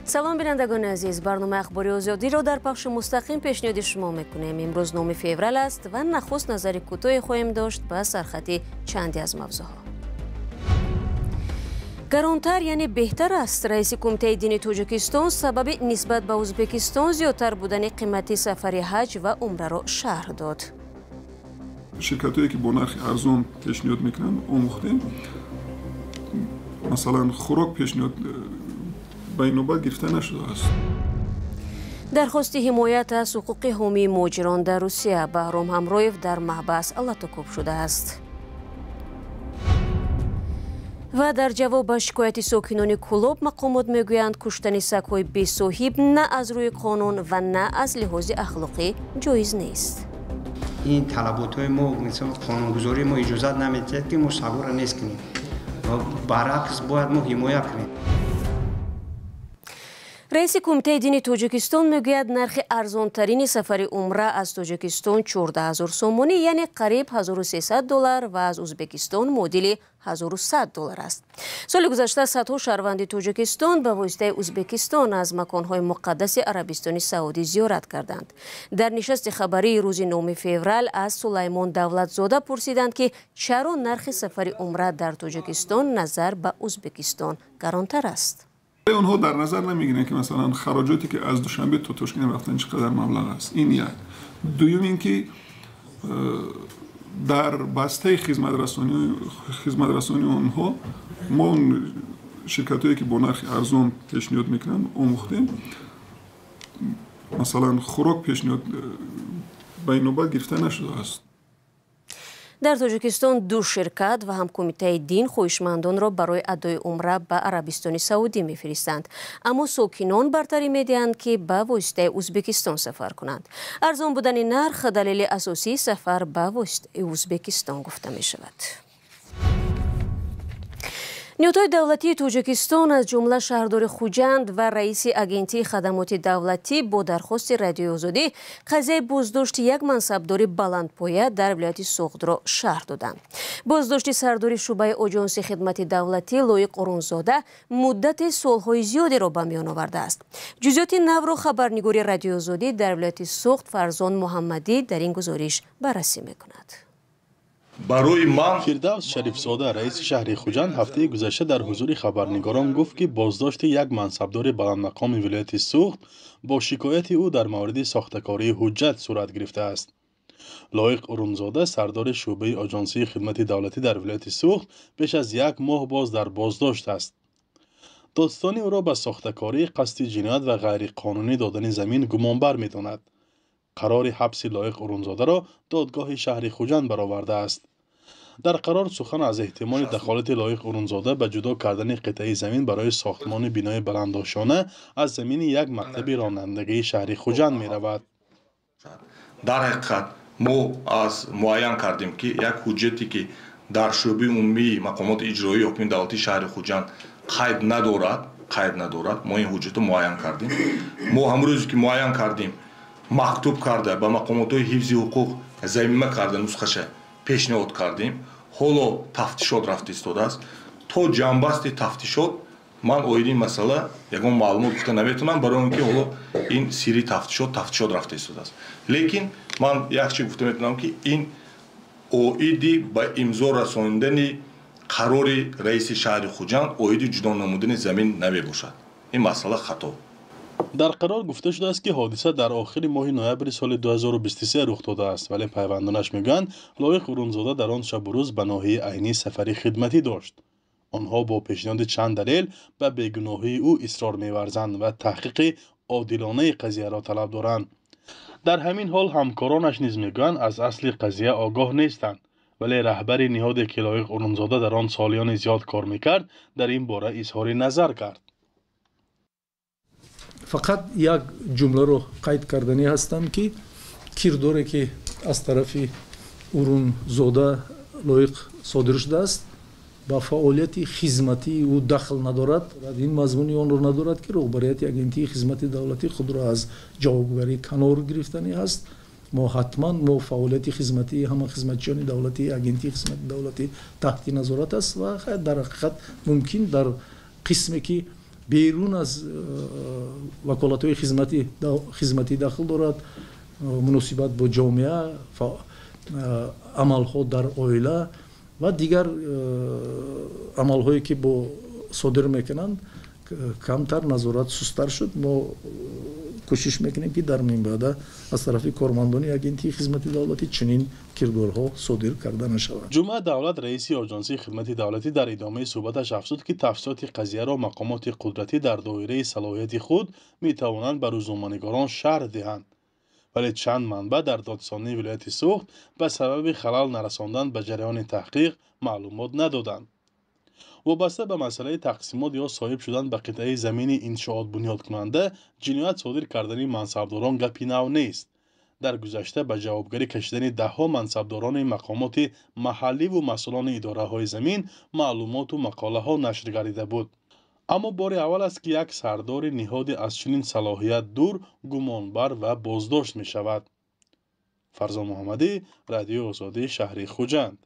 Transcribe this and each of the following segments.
Салом, бинандагони азиз. Барномаи Ахбори Озодиро дар пахши мустақим пешниҳоди шумо мекунем. Имрӯз 9 феврал аст ва нахуст назари кӯтоҳе хоҳем дошт ба сархати чанде аз мавзӯъҳо. Гаронтар яъне беҳтар аст. Раиси Кумитаи дини Тоҷикистон сабаби нисбат ба Ӯзбекистон зиёдтар будани қимати сафари ҳаҷ ва умраро шарҳ дод. Ширкатҳое ки бо нархи арзон пешниҳод мекунанд, омӯхтем. Масалан, хӯрок пешниҳод ба инобат гирифта нашудааст. Дархости ҳимоят аз ҳуқуқи ҳомии муҳоҷирон дар Русия. Баҳром Ҳамроев дар маҳбас латукӯб шудааст. Ва дар ҷавоб ба шикояти сокинони Кӯлоб мақомот мегӯянд, куштани сагҳои бесоҳиб на аз рӯи қонун ва на аз лиҳози ахлоқӣ ҷоиз нест. Ин талаботҳои мо, қонунгузории мо иҷозат намедиҳад, ки мо сагҳоро нест кунем. Баръакс, бояд мо ҳимоя кунем. Раиси Кумитаи дини Тоҷикистон мегӯяд, нархи арзонтарини сафари умра аз Тоҷикистон 14 000 сомонӣ, яъне қариб 1300 доллар, ва аз Ӯзбекистон муодили 1100 доллар аст. Соли гузашта садҳо шаҳрванди Тоҷикистон ба воситаи Ӯзбекистон аз маконҳои муқаддаси Арабистони Саудӣ зиёрат карданд. Дар нишасти хабарии рӯзи 9 феврал аз Сулаймон Давлатзода пурсиданд, ки чаро нархи сафари умра дар Тоҷикистон назар ба Ӯзбекистон гаронтар аст. Онҳо дар назар намегиранд, ки масалан хароҷоте ки аз Душанбе то Тошкент рафтан чӣ қадар маблағ аст. Ин як. Дуюм ин ки дар бастаи хизматрасонии онҳо мо ширкатҳое ки бо нархи арзон пешниҳод мекунанд, омӯхтем. Масалан, хӯрок пешниҳод ба инобат гирифта нашудааст. Дар Тоҷикистон ду ширкат ва ҳам Кумитаи дин хоҳишмандонро барои адои умра ба Арабистони Саудӣ мефиристанд, аммо сокинон бартарӣ медиҳанд, ки ба воситаи Ӯзбекистон сафар кунанд. Арзон будани нарх далели асосии сафар ба воситаи Ӯзбекистон гуфта мешавад. Ниҳодҳои давлатии Тоҷикистон, аз ҷумла шаҳрдори Хуҷанд ва раиси Агентии хадамоти давлатӣ, бо дархости Радиои Озодӣ қазияи боздошти як мансабдори баландпоя дар вилояти Суғдро шарҳ доданд. Боздошти сардори шӯъбаи Оҷонси хидмати давлатӣ Лоиқ Орунзода муддати суолҳои зиёдеро ба миён овардааст. Ҷузъиёти навро хабарнигори Радиои Озодӣ дар вилояти Суғд Фарзон Муҳаммадӣ дар ин гузориш баррасӣ мекунад. Барои ман Фирдавс Шарифзода, раиси шаҳри Хуҷанд, ҳафтаи гузашта дар ҳузури хабарнигорон гуфт, ки боздошти як мансабдори баландмақоми вилояти Суғд бо шикояти ӯ дар мавриди сохтакории ҳуҷҷат сурат гирифтааст. Лоиқ Урунзода, сардори шӯъбаи Оҷонсии хидмати давлатӣ дар вилояти Суғд, беш аз як моҳ боз дар боздошт аст. Додситонӣ ӯро ба сохтакорӣ, қасди ҷиноят ва ғайриқонунӣ додани замин гумонбар медонад. Қарори ҳабси Лоиқ Урунзодаро додгоҳи шаҳри Хуҷанд баровардааст. Дар қарор сухан аз эҳтимоли дахолати Лоиқ Урунзода ба ҷудо кардани қитъаи замин барои сохтмони бинои баландошёна аз замини як мактаби ронандагии шаҳри Хуҷанд меравад. Дар ҳақиқат, мо аз муайян кардем, ки як ҳуҷҷате, ки дар шӯъбаи умумии мақомоти иҷроии ҳокимияти давлатии шаҳри Хуҷанд қайд надорад. Мо ин ҳуҷҷатро муайян кардем. Мо ҳамон рӯзе, ки муайян кардем, мактуб карда, ба мақомотҳои ҳифзи ҳуқуқ замима карда, нусхаша пешниҳод кардем. Ҳоло тафтишот рафта истодааст. То ҷамъбасти тафтишот ман оиди ин масъала ягон маълумот гуфта наметавонам, барои он ки ҳоло ин сирри тафтишот рафта истодааст. Лекин ман як чиз гуфта метавонам, ки ин оиди ба имзо расонидани қарори раиси шаҳри Хуҷанд оиди ҷудо намудани замин намебошад. Ин масъала хато. Дар қарор гуфта шудааст, ки ҳодиса дар охири моҳи ноябри соли 2023 рух додааст, вале пайвандонаш мегӯянд, Лоиқ Урунзода дар он шабу рӯз ба ноҳияи Айнӣ сафари хидматӣ дошт. Онҳо бо пешниҳоди чанд далел ба бегуноҳии ӯ исрор меварзанд ва таҳқиқи одилонаи қазияро талаб доранд. Дар ҳамин ҳол ҳамкоронаш низ мегӯянд, аз асли қазия огоҳ нестанд, вале раҳбари ниҳоде, ки Лоиқ Урунзода дар он солиёни зиёд кор мекард, дар ин бора изҳори назар кард. Фақат як ҷумларо қайд карданӣ ҳастам, ки кирдоре, ки аз тарафи Урунзода Лоиқ содир шудааст, ба фаъолияти хизматии ӯ дахл надорад. Ин мазмуни онро надорад, ки роҳбарияти Агентии хизмати давлатӣ худро аз ҷавобгарӣ канор гирифтанӣ ҳаст. Мо ҳатман, мо фаъолияти хизматии ҳама хизматчиёни давлатии Агентии хизмати давлатӣ таҳти назорат аст ва дар ҳақиқат мумкин дар қисме, ки Берун аз ваколатҳои хизматӣ дахл дорад, муносибат бо ҷомеа, амалҳо дар оила ва дигар амалҳое ки бо содир мекунанд, камтар назорат сусттар шуд. Мо кӯшиш мекунем, ки дар минбаъда аз тарафи кормандони агентии хизмати давлатӣ чунин кирдорҳо содир карда нашаванд. Ҷумъа Давлат, раиси Оҷонсии хидмати давлатӣ, дар идомаи суҳбаташ афзуд, ки тафсилоти қазияро мақомоти қудратӣ дар доираи салоҳияти худ метавонанд ба рӯзноманигорон шарҳ диҳанд. Вале чанд манбаъ дар додсонии вилояти Суғд ба сабаби халал нарасондан ба ҷараёни таҳқиқ маълумот надоданд. Вобаста ба масъалаи тақсимот ё соҳиб шудан ба қитъаи замини иншоотбунёдкунанда, ҷиноят содир кардани мансабдорон гапи нав нест. Дар гузашта ба ҷавобгарӣ кашидани даҳҳо мансабдорони мақомоти маҳалливу масъулони идораҳои замин маълумоту мақолаҳо нашр гардида буд. Аммо бори аввал аст, ки як сардори ниҳоде аз чунин салоҳият дур гумонбар ва боздошт мешавад. Фарзон Муҳаммадӣ, Радиои Озодӣ, шаҳри Хуҷанд.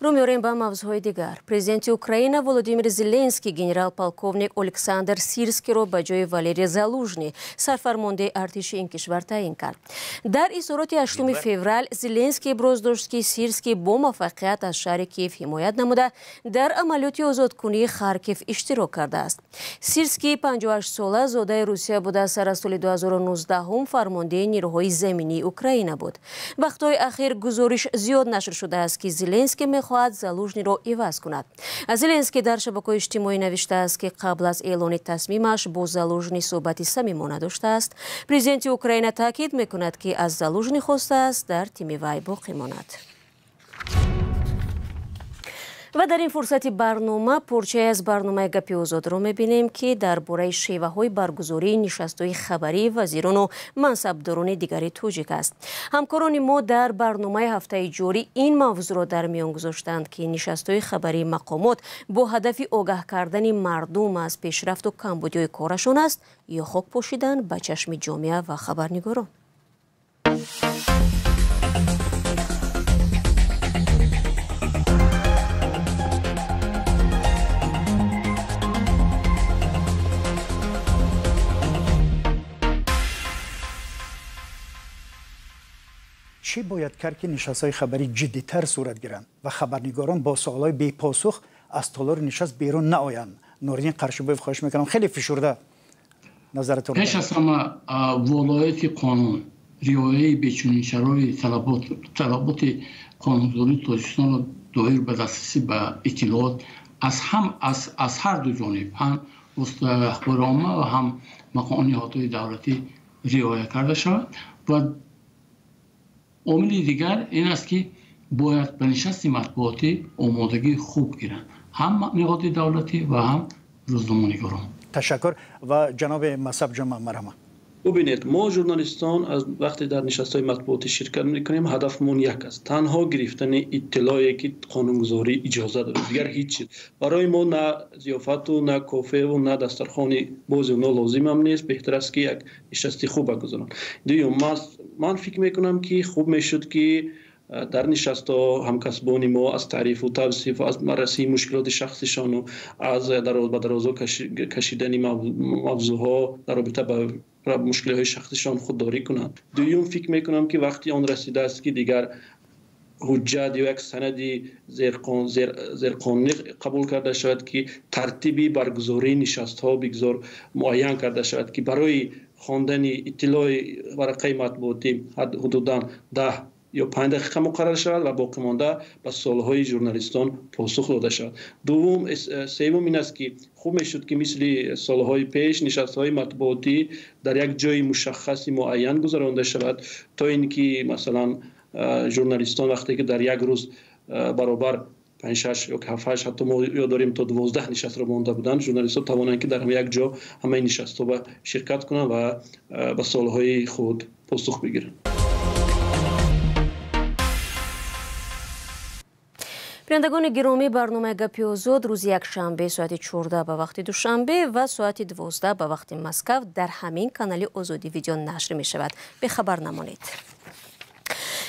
Рӯ меорем ба мавзӯъҳои дигар. Президенти Украина Володимир Зеленский генерал-полковник Александр Сирскиро ба ҷои Валерий Залужний, сарфармондаи артиши ин кишвар, таъин кард. Дар изҳороти 8 феврал Зеленский иброз дошт, ки Сирский бо муваффақият аз шаҳри Киев ҳимоят намуда, дар амалиёти озодкунии Харкив иштирок кардааст. Сирский 58-сола, зодаи Русия буда, сар аз соли 2019 фармондаи нерӯҳои заминии Украина буд. Вақтҳои ахир гузориш зиёд нашр шудааст, ки Зеленский мехоҳад Залужниро иваз кунад. Зеленский дар шабакаҳои иҷтимоӣ навиштааст, ки қабл аз эълони тасмимаш бо Залужни суҳбати самимона доштааст. Президенти Украина таъкид мекунад, ки аз Залужни хостааст дар тими вай боқӣ монад. Ва дар ин фурсати барнома порчае аз барномаи Гапи Озодро мебинем, ки дар бораи шеваҳои баргузории нишастҳои хабарии вазирону мансабдорони дигари тоҷик аст. Ҳамкорони мо дар барномаи ҳафтаи ҷорӣ ин мавзӯъро дар миён гузоштанд, ки нишастҳои хабарии мақомот бо ҳадафи огаҳ кардани мардум аз пешрафту камбудиҳои корашон аст ё хок пошидан ба чашми ҷомеа ва хабарнигорон. Чӣ бояд кард, ки нишастҳои хабарӣ ҷиддитар сурат гиранд ва хабарнигорон бо суолҳои бепосух аз толори нишаст берун наоянд? Нуриддин Қаршибоев, хоҳиш мекунам, хеле фишурда назаратон. Пеш аз ҳама, волояти қонун, риояи бечунинчарои талаботи қонунгузории Тоҷикистонро доир ба дастрасӣ ба иттилоот аз ҳар ду ҷониб, ҳам воситаҳои ахбори омма ва ҳам ниҳодҳои давлатӣ риоя карда шавад. Ва омили дигар ин аст, ки бояд ба нишасти матбуотӣ омодагии хуб гиранд, ҳам ниҳоди давлатӣ ва ҳам рӯзноманигорон. Ташаккур. Ва ҷаноби Масаб Ҷума, марҳама. Бубинед, мо журналистон аз вақте дар нишастҳои матбуотӣ ширкат мекунем, ҳадафмон як аст: танҳо гирифтани иттилоъе, ки қонунгузорӣ иҷоза дорад, дигар ҳеҷ чиз. Барои мо на зиёфату, на кофеву, на дастархони бози оно лозимам нест. Беҳтар аст, ки як нишасти хуб баргузоранд. Дуюм, ман фикр мекунам, ки хуб мешуд, ки дар нишастҳо ҳамкасбони мо аз таърифу тавсиф, аз баррасии мушкилоти шахсишону аз ба дарозо кашидани мавзӯъҳо дар робита ба мушкилиҳои шахсишон худдорӣ кунанд. Дуюм, фикр мекунам, ки вақти он расидааст, ки дигар ҳуҷҷат ё як санади зерқонунӣ қабул карда шавад, ки тартиби баргузории нишастҳо бигзор муайян карда шавад, ки барои хондани иттилои варақаи матбуотӣ ҳудудан 10 ё 5 дақиқа муқаррар шавад ва боқимонда ба суолҳои журналистон посух дода шавад. Дуввум, севум ин аст, ки хуб мешуд, ки мисли солҳои пеш нишастҳои матбуотӣ дар як ҷои мушаххаси муайян гузаронда шавад, то ин ки масалан журналистон вақте ки дар як рӯз баробар 5-6 ё 7-8, ҳатто мо ёд дорем то 12 нишастро монда буданд, журналистҳо тавонанд, ки дар як ҷо ҳамаи нишастҳо ширкат кунанд ва ба суолҳои худ посух бигиранд. Бинандагони гиромӣ, барномаи Гапи Озод рӯзи якшанбе соати 14 ба вақти Душанбе ва соати 12 ба вақти Москав дар ҳамин канали Озодӣ видео нашр мешавад. Бехабар намонед.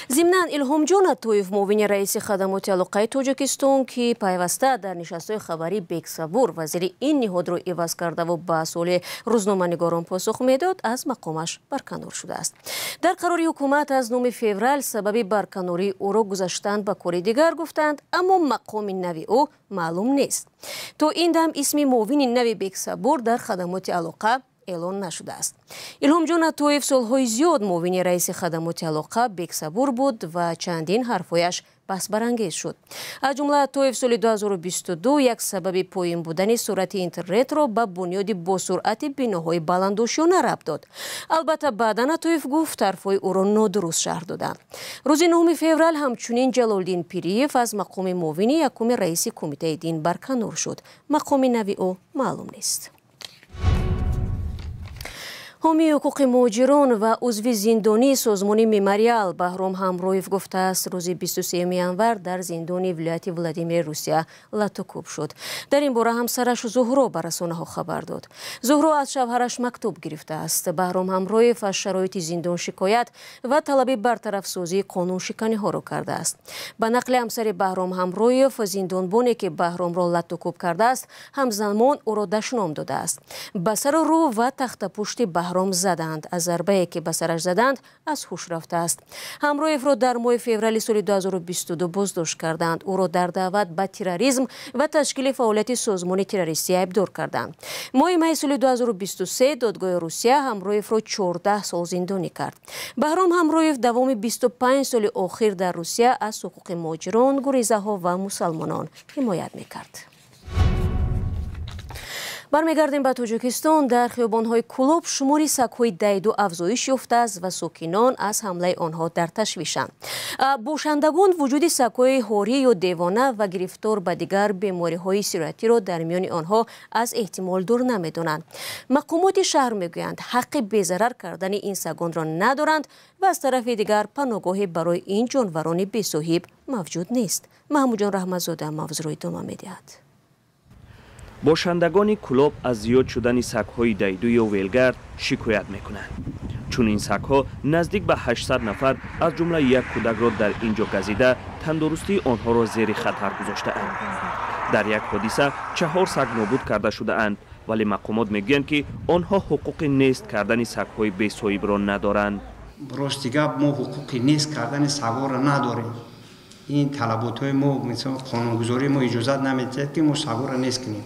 Зимнан Илҳомҷон Атоев, муовини раиси хадамоти алоқаи Тоҷикистон, ки пайваста дар нишастҳои хабарӣ Бексабур вазири ин ниҳодро иваз кардаву ба суоли рӯзноманигорон посух медод, аз мақомаш барканор шудааст. Дар қарори ҳукумат аз 9 феврал сабаби барканории ӯро гузаштан ба кори дигар гуфтанд, аммо мақоми нави ӯ маълум нест. То ин дам исми муовини нави Бексабур дар хадамоти алоқа эълон нашудааст. Илҳомҷон Атоев солҳои зиёд муовини раиси хадамоти алоқа Бексабур буд ва чандин ҳарфҳояш баҳсбарангез шуд. Аз ҷумла Атоев соли 2022 як сабаби поин будани суръати интернетро ба бунёди босуръати биноҳои баландошёна рабт дод. Албатта, баъдан Атоев гуфт, ҳарфҳои ӯро нодуруст шарҳ доданд. Рӯзи 9 феврал ҳамчунин Ҷалолиддин Пириев аз мақоми муовини якуми раиси кумитаи дин барканор шуд. Мақоми нави ӯ маълум нест. Ҳомии ҳуқуқи муҳоҷирон ва узви зиндонии созмони Мемориал Баҳром Ҳамроев гуфтааст, рӯзи 23 январ дар зиндони вилояти Владимири Русия латукӯб шуд. Дар ин бора ҳамсараш Зуҳро ба расонаҳо хабар дод. Зуҳро аз шавҳараш мактуб гирифтааст. Баҳром Ҳамроев аз шароити зиндон шикоят ва талаби бартарафсозии қонуншиканиҳоро кардааст. Ба нақли ҳамсари Баҳром Ҳамроев, зиндонбоне ки Баҳромро латукӯб кардааст, ҳамзамон ӯро дашном додааст. Ба сару рӯ ва тахтапушти Баҳром заданд. Аз зарбае ки ба сараш заданд, аз ҳуш рафтааст. Ҳамроевро дар моҳи феврали соли 2022 боздошт карданд. Ӯро дар даъват ба терроризм ва ташкили фаъолияти созмони террористӣ айбдор карданд. Моҳи майи соли 2023 додгоҳи Русия Ҳамроевро 14 сол зиндонӣ кард. Баҳром Ҳамроев давоми 25 соли охир дар Русия аз ҳуқуқи муҳоҷирон, гурезаҳо ва мусалмонон ҳимоят мекард. Бармегардем ба Тоҷикистон. Дар хиёбонҳои Кӯлоб шумори сагҳои дайду афзоиш ёфтааст ва сокинон аз ҳамлаи онҳо дар ташвишанд. Бошандагон вуҷуди сагҳои ҳорӣ ё девона ва гирифтор ба дигар бемориҳои сироятиро дар миёни онҳо аз эҳтимол дур намедонанд. Мақомоти шаҳр мегӯянд, ҳаққи безарар кардани ин сагонро надоранд ва аз тарафи дигар паноҳгоҳе барои ин ҷонварони бесоҳиб мавҷуд нест. Маҳмудҷон Раҳматзода мавзӯъро идома медиҳад. Бошандагони Кӯлоб аз зиёд шудани сагҳои дайду ё велгард шикоят мекунанд. Чунин сагҳо наздик ба 800 нафар, аз ҷумла як кӯдакро дар ин ҷо газида, тандурустии онҳоро зери хатар гузоштаанд. Дар як ҳодиса 4 саг нобуд карда шудаанд, вале мақомот мегӯянд, ки онҳо ҳуқуқи нест кардани сагҳои бесоҳибро надоранд. Рости гап, мо ҳуқуқи нест кардани сагҳоро надорем. Ин талаботҳои мо, мисол қонунгузории мо иҷозат намедиҳад, ки мо сагҳоро нест кунем.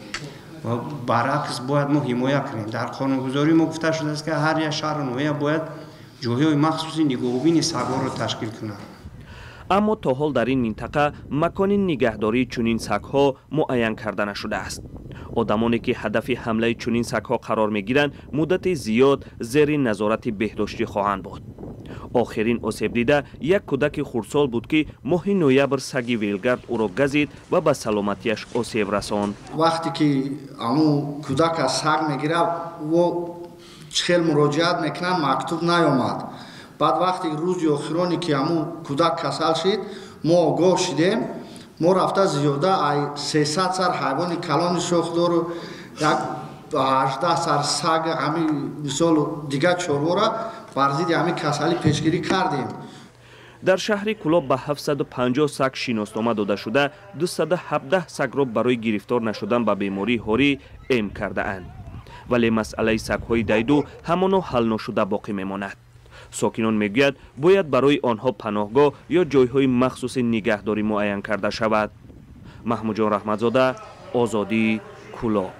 Баръакс, бояд мо ҳимоя кунем. Дар қонунгузории мо гуфта шудааст, ки ҳар як шаҳру ноҳия бояд ҷойҳои махсуси нигоҳубини сагҳоро ташкил кунад. Аммо то ҳол дар ин минтақа макони нигаҳдории чунин сагҳо муайян карда нашудааст. Одамоне ки ҳадафи ҳамлаи чунин сагҳо қарор мегиранд, муддати зиёд зери назорати беҳдоштӣ хоҳанд буд. Охирин осебдида як кӯдаки хурдсол буд, ки моҳи ноябр саги велгард ӯро газид ва ба саломатиаш осеб расонд. Вақте ки ҳамун кӯдак аз саг мегирад, ӯ хел муроҷиат мекунад, мактуб наёмад. Баъд вақте рӯзи охироне ки ҳамун кӯдак касал шид, мо огоҳ шидем. Мо рафта зиёда ай 300 сар ҳайвони калони шохдору як 18 сар саг, ҳамин мисол дигар чорвора бар зидди ҳамин касалӣ пешгирӣ кардем. Дар шаҳри Кӯлоб ба 750 саг шиноснома дода шуда, 217 сагро барои гирифтор нашудан ба бемории ҳорӣ эм кардаанд. Вале масъалаи сагҳои дайду ҳамоно ҳал ношуда боқӣ мемонад. Сокинон мегӯяд, бояд барои онҳо паноҳгоҳ ё ҷойҳои махсуси нигаҳдорӣ муайян карда шавад. Маҳмудҷон Раҳматзода, Озодӣ, Кӯлоб.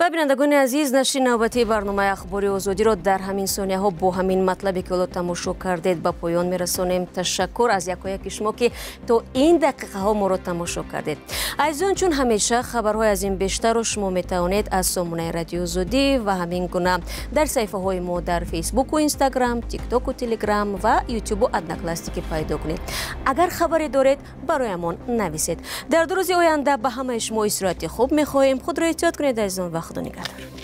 Ва бинандагони азиз, нашри навбатии барномаи Ахбори Озодиро дар ҳамин сонияҳо бо ҳамин матлабе ки ҳоло тамошо кардед ба поён мерасонем. Ташаккур аз якояки шумо, ки то ин дақиқаҳо моро тамошо кардед. Азизон, чун ҳамеша хабарҳои аз ин бештарро шумо метавонед аз сомонаи Радиои Озодӣ ва ҳамин гуна дар саҳифаҳои мо дар Фейсбуку Инстаграм, Тиктоку Телеграм ва Ютубу Одноклассники пайдо кунед. Агар хабаре доред, бароямон нависед. Дар 2 рӯзи оянда ба ҳамаи шумо истироҳати хуб мехоҳем. Худро эҳтиёт кунед, азизон, ва худо нигаҳдор.